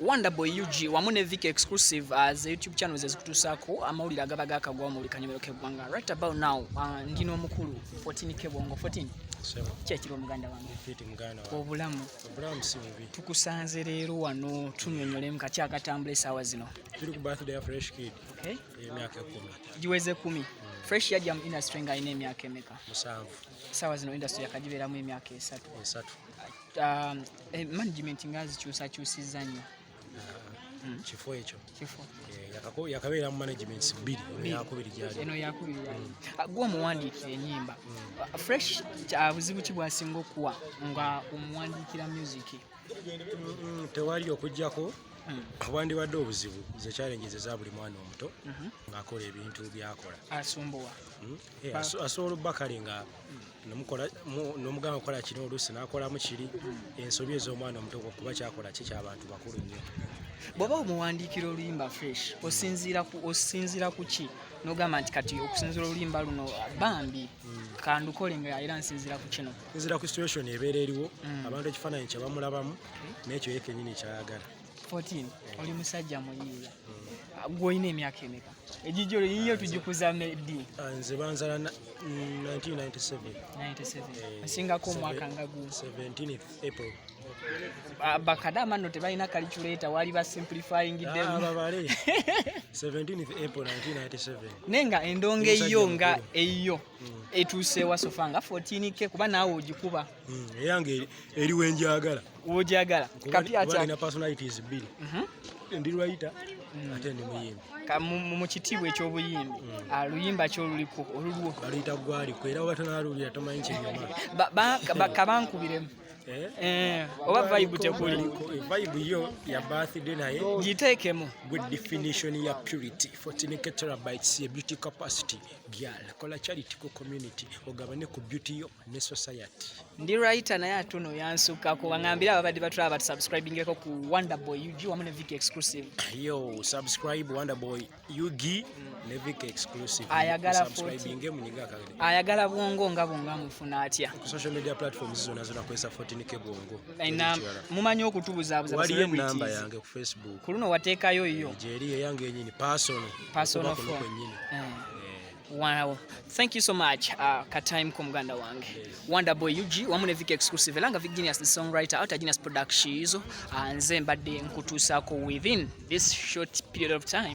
Wonderboy UG wamu ne Vic Exclusive as YouTube channels ezikutuusaako amawulire agaba gakagwawo mu buli kanyomero k'eggwanga. Right about now, ndina omukulu 14K Bwongo. 14 kyekiri, omuganda wange. Fiti, muganda wange. Obulamu? Obulamu si bubi. Tukusanze leero wano, tunyonyolemu kaki akatambula essaawa zino. Tuli ku birthday ya Fresh Kid ey'emyaka 10. Giweze 10. Fresh yajja mu industry ng'alina emyaka emeka? 7. Essaawa zino industry yakagibeeramu emyaka 3. 3. Management nga zikyusakyusizza nnyo. Kifo ekyo. Kifo. Yakabeera mu managements bbiri, eno yakubiri gyali. Eno yakubiri yali. Gwe omuwandiikira ennyimba. Fresh buzibu ki bwasinga okuwa nga omuwandiikira music? Tewali okugjako wandibadde obuzibu ze challenges eza buli mwana omuto ng'akola ebintu byakola. Asumbuwa? Asobola obba kale nga nomugamba kukola kino, oluusi n'akolamu kiri, ensobi ez'omwana omuto, kuba kyakola ki kyabantu bakulu nnyo. Bw'oba omuwandiikira oluyimba Fresh, osinziira ku ki n'ogamba nti kati okusinziira oluyimba luno bambi kandukole, nga era nsinziira ku kino? Nzira ku situation ebeera eriwo, abantu ekifaananyi kye bamulabamu n'ekyo ye kennyini kyayagala. 14, oli musajja muyiiya. Gwe olina emyaka emeka? Egijjo yiyo tugikuza ddi? Nze banzala 1997. 97? Nsingako omwaka nga gumu. 17th April. Bakadaama nno tebalina calculator, wali basimplifyingiddemu. Babale 17th April 1997. Naye nga endongo Omusajja eyo nga mukulu. eyo etuuse wa so far nga 14K, kuba naawe ogikuba. Era nga eri wenjagala. Wogyagala. Kapya. Kuba nina personalities bbiri, ndi writer ate ndi muyimbi. Mu kitiibwa eky'obuyimbi, luyimba ki oluliko olulwo? Baluyita Gwaliko, era oba tonalulira tomanyi kinyuma. Kabankubiremu. Eh? Oba vibe tekuli? Vibe yo ya birthday, naye giteekemu. Good definition ya purity, 14 terabytes ye beauty capacity. Gyal kola charity ku community, ogabane ku beauty yo ne society. Ndi writer, naye ate ono yansukako. Baŋambire ababadde batulaba batusubscribingeko ku Wonderboy UG wamu ne Vic Exclusive. Yo, subscribe Wonderboy UG ne Vic Exclusive. Ayagala Subscribinge, munyiga akagere. Ayagala bwongo nga bwongo amufuna atya? Ku social media platforms zonna zonna kozesa 14K Bwongo. Mumanyi okutubuzabuza ba Waliyo celebrities. enamba yange ku Facebook. Ku luno wateekayo yo? Gyeri, eyange yenyini, personal. Personal Okuba kuno phone. kwennyini. Wow. Thank you so much. Ka time ko, muganda wange. Wonderboy UG wamu ne Vic Exclusive. Era nga Vic Genius the songwriter out Genius Productions. Nze mbadde nkutuusaako within this short period of time.